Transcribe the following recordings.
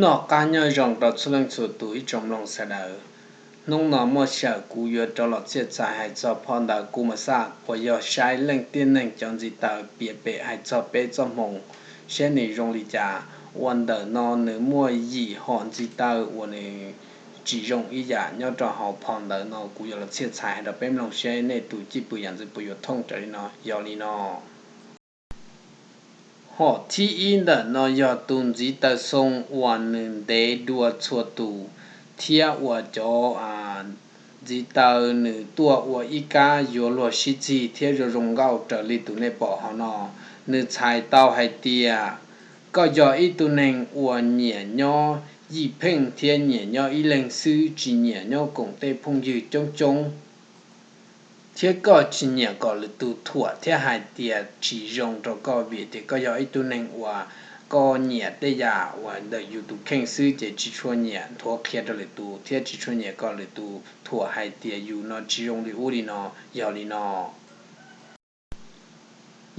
Noj qab nyob zoo rau txhua leej txhua tus ib tsoom mloog sawv daws. Hnub no muaj sij hawm kuv yuav rov los txhiaj txhais hais txog phau ntawv Kuv Mas Xaj uas yog saib leej tib neeg cov ntxiv taw piav pem hais txog peb txoj hmoo, saib nws zoo li cas. Uas ntawm no nws muaj yim hom ntxiv taw uas nws tsis zoo ib yam nyob rau hauv phau ntawv no, kuv yuav los txhiaj txhais hais rau peb mloog saib nej tus cwj pwm yam ntxwv puas yuav thooj raws li no. Yog li no, hom thib ib ntawm no yog tus ntxiv taw xoo uas nws ntev dua txhua tus, thiab uas cov ntxiv taw nws tuaj ua ib kab yuav luag sib txig thiab zoo zoo nkauj raws li tus nej pom hauv no. Nws txhais tau hais tias koj yog ib tug neeg uas nyiam nyob yim pheej thiab nyiam nyob ib leeg xwb, tsis nyiam nyob koom tej phooj ywg coob coob, thiab koj tsis nyiam kom lwm tus thuam thiab hais tias tsis zoo rau koj, vim tias koj yog ib tug neeg uas koj nyiam tej yam uas ntawm yus tus kheej xwb, ces tsis tshua nyiam nthuav qhia rau lwm tus thiab tsis tshua nyiam kom lwm tus thuam hais tias yus no tsis zoo li ub li no. Yog li no,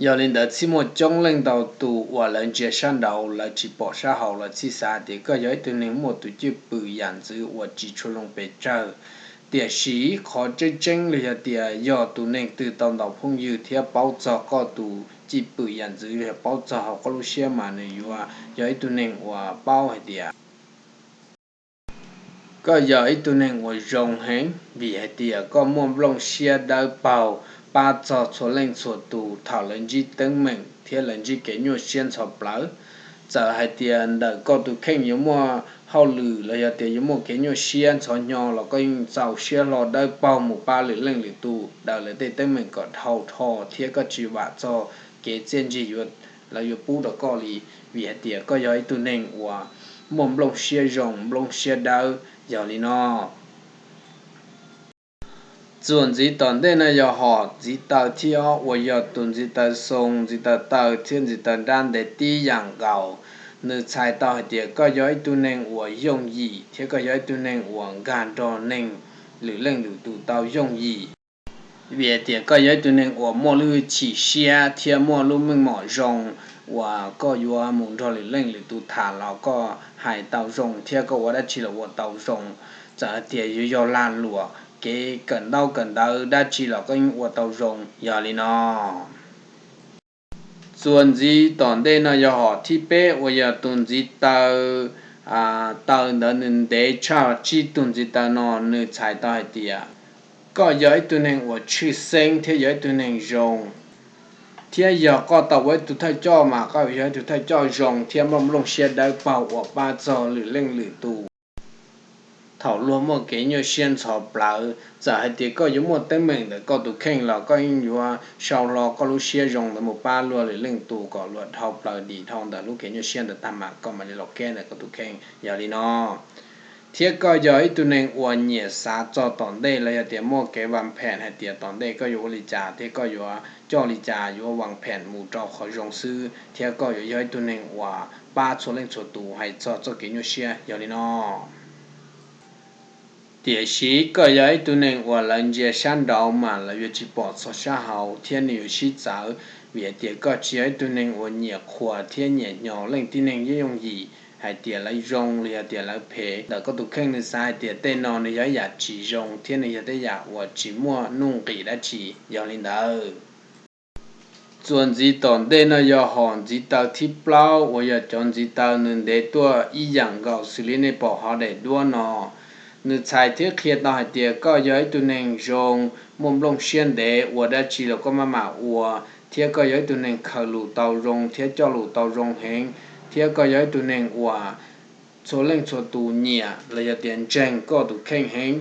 yog li ntawd txhij muaj coob leej ntau tus uas lawv ntsia sab nraud, lawv tsis pom sab hauv, lawv txhij xav tias koj yog ib tug neeg muaj tus cwj pwm yam ntxwv uas tsis tshua zoo pes tsawg. Tiam sis qhov tseeb tseeb los yog tias yog tus neeg twg tau ntaus phooj ywg thiab paub txog koj tus cwj pwm yam ntxwv los yog paub txog hauv koj lub siab mas nws yuav yog ib tug neeg uas paub hais tias koj yog ib tug neeg uas zoo heev, vim hais tias koj muaj nplooj siab dawb paug pab txog txhua leej txhua tus thaum lawv ntsib teeb meem thiab lawv ntsib kev nyuaj siab ntxhov plawv. Txawm hais tias ntawm koj tus kheej yuav muaj hauj lwm los yog tias yuav muaj kev nyuaj siab ntxhov hnyo los koj yeej txaus siab hlo dawb paug mus pab lwm leej lwm tus daws lawv tej teeb meem kom dhau dhau thiab koj tsis vam txog kev txiaj ntsig lawv yuav pub rau koj li, vim hais tias koj yog ib tug neeg uas muaj nplooj siab zoo, nplooj siab dawb. Yog li no, txuas ntxiv tom ntej no yog hom ntxiv taw thib ob uas yog tus ntxiv taw xoo, ntxiv taw taw thiab ntxiv taw nrab ntev tib yam nkaus. Nws txhais tau hais tias koj yog ib tug neeg uas yooj yim thiab koj yog ib tug neeg uas nkag nrog neeg lwm leej lwm tus tau yooj yim, vim hais tias koj yog ib tug neeg uas muaj lub chim siab thiab muaj lub meej mom zoo uas koj yuav mus nrog lwm leej lwm tus tham los koj hais tau zoo thiab koj ua dab tsi los ua tau zoo. Txawm hais tias yuav yog lag luam, kev kawm ntaub kawm ntawv dab tsi los koj yeej ua tau zoo. Yog li no, txuas ntxiv tom ntej no yog hom thib peb uas yog tus ntxiv taw taw ntawd nws ntev tshaj tsib tug ntxiv taw no, nws txhais tau hais tias koj yog ib tug neeg uas tshwj xeeb thiab yog ib tug neeg zoo, thiab yog koj tau ua ib tug thawj coj mas koj yog ib tug thawj coj zoo thiab muaj nplooj siab dawb paug uas pab txog lwm leej lwm tus thaum luag muaj kev nyuaj siab ntxhov plawv. Txawm hais tias koj yuav muaj teeb meem ntawm koj tus kheej los koj yeej yuav sau hlo koj lub siab zoo ntawd mus pab luag lwm leej tus kom luag dhau plaws dim dhau ntawm lub kev nyuaj siab ntawd tag mas koj mam li los keb ntawm koj tus kheej. Yog li no, thiab koj yog ib tug neeg uas nyiam xav txog tom ntej los yog tias muaj kev vam phem hais tias tom ntej koj yuav ua li cas thiab koj yuav coj li cas, yuav vam phem mus rau qhov zoo xwb, thiab koj yuav yog ib tug neeg uas pab txhua leej txhua tus hais txog txoj kev nyuaj siab. Yog li no, tiam sis koj yog ib tug neeg uas lawv ntsia sab nraud mas lawv yuav tsis pom txog sab hauv thiab nws yuav sib txawv, vim hais tias koj tsis yog ib tug neeg uas nyiam qhuas thiab nyiam hnyo leej tib neeg yooj yooj yim hais tias lawv zoo los yog tias lawv phem. Ntawm koj tus kheej nws xav hais tias tej no nws yog ib yam tsis zoo thiab nws yog tej yam uas tsis muaj nuj nqis dab tsi. Yog li ntawd, txuas ntxiv tom ntej no yog hom ntxiv taw thib plaub uas yog cov ntxiv taw nws ntev tuaj ib yam nkaus xws li nej pom hauv daim duab no. Nws txhais thiab qhia tau hais tias koj yog ib tug neeg zoo, muaj nplooj siab ntev, ua dab tsi los koj maj mam ua, thiab koj yog ib tug neeg khaws lus tau zoo thiab coj lus tau zoo heev, thiab koj yog ib tug neeg uas txhua leej txhua tus nyiam los yog tias ntseeg koj tus kheej heev.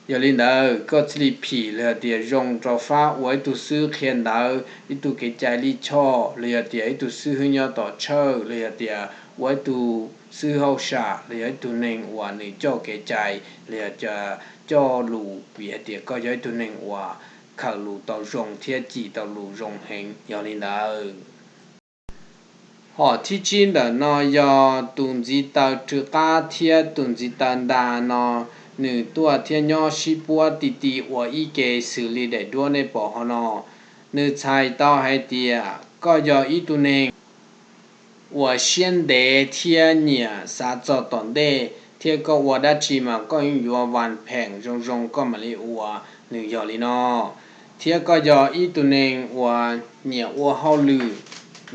Yog li ntawd koj thiaj li phim los yog tias zoo rau fab ua ib tug xib hwb qhia ntawv, ib tug kev cai lij choj los yog tias ib tug xib hwb nyob tom tshawj los yog tias ua ib tug xib hwb hauj sam los yog ib tug neeg uas nws coj kev cai los yog tias coj lus, vim hais tias koj yog ib tug neeg uas khaws lus tau zoo thiab cim tau lus zoo heev. Yog li ntawd, hom thib tsib ntawm no yog tus ntxiv taw rwg qab thiab tus ntxiv taw nta no, nws tuaj thiab nyob sib puab ti ti ua ib ke xws li daim duab nej pom hauv no. Nws txhais tau hais tias koj yog ib tug neeg ua siab ntev thiab nyiam xav txog tom ntej, thiab koj ua dab tsi mas koj yeej yuav vas pheem zoo zoo koj mam li ua, nws yog li no. Thiab koj yog ib tug neeg uas nyiam ua hauj lwm,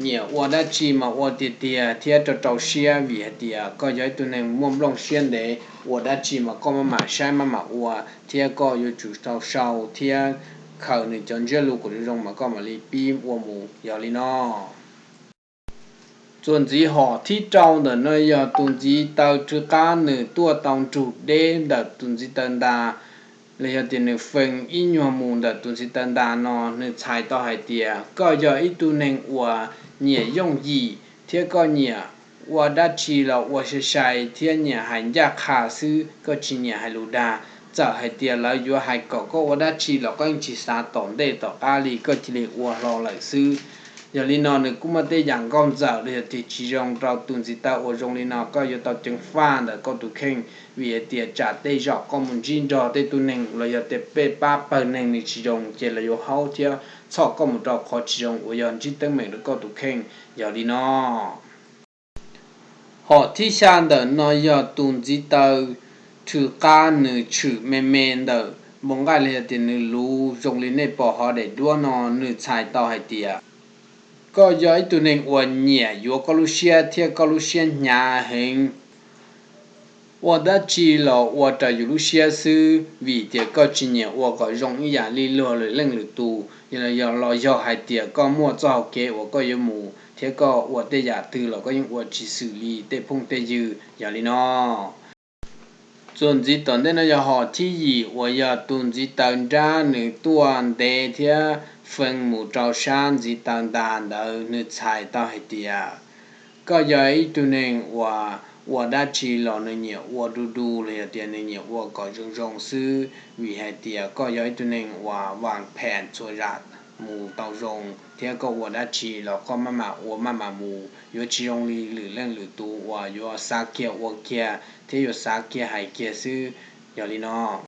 nyiam ua dab tsi mas ua tiag tiag thiab rau rau siab, vim hais tias koj yog ib tug neeg muaj nplooj siab ntev, ua dab tsi mas koj maj mam saib maj mam ua, thiab koj yuav tsum tau sau thiab khaws nws cov ntsiab lus kom zoo zoo mas koj mam li pib ua mus, yog li no. Txuas ntxiv hom thib rau ntawm no yog tus ntxiv taw rhwv qab nws tuaj tau nrug deb ntawm tus ntxiv taw ntas, los yog tias nws fees ib nyuag mus ntawm tus ntxiv taw ntas no, nws txhais tau hais tias koj yog ib tug neeg uas nyiam yooj yim thiab koj nyiam ua dab tsi los ua sai sai thiab nyiam hais ncaj qha xwb, koj tsis nyiam hais lus dag. Txawm hais tias lawv yuav hais kom koj ua dab tsi los koj yeej tsis xav tom ntej tom qab li, koj cia li ua hlo lawm xwb. Yog li no nws kuj muaj tej yam nkauj ntxawm los yog tias tsis zoo rau tus ntxiv taw uas zoo li no, koj yuav tau ceev faj ntawm koj tus kheej, vim hais tias tsam tej zaum koj mus ntsib nrog tej tug neeg los yog tias peb pab pawg neeg nws tsis zoo ces lawv yuav haub thiab txhoj koj mus rau qhov tsis zoo uas yog ntsib teeb meem rau koj tus kheej. Yog li no, hom thib xya ntawm no yog tus ntxiv taw rhwv qab nws tshwm me me ntawm npoo nqaij los yog tias nws luv zoo li nej pom hov daim duab no, nws txhais tau hais tias koj yog ib tug neeg uas nyiam yuav koj lub siab thiab koj lub siab hnyav heev, ua dab tsi los ua raws yus lub siab xwb, vim tias koj tsis nyiam ua kom zoo ib yam li luag lwm leej lwm tus, yog los yog hais tias koj muaj txoj hau kev uas koj yuav mus thiab koj ua tej yam twg los koj yeej ua tsis xwm li tej phooj tej ywg. Yog li no, txuas ntxiv tom ntej no yog hom thib yim uas yog tus ntxiv taw nrab nws tuaj ntev thiab fees mus rau sab ntxiv taw ntas ntawd, nws txhais tau hais tias koj yog ib tug neeg uas ua dab tsi los nws nyiam ua du du los yog tias nws nyiam ua kom zoo zoo xwb, vim hais tias koj yog ib tug neeg uas vas pheem txhua yam mus tau zoo thiab koj ua dab tsi los koj maj mam ua maj mam mus, yuav tsis zoo li lwm leej lwm tus uas yuav xav kiag ua kiag thiab yuav xav kiag hais kiag xwb. Yog li no,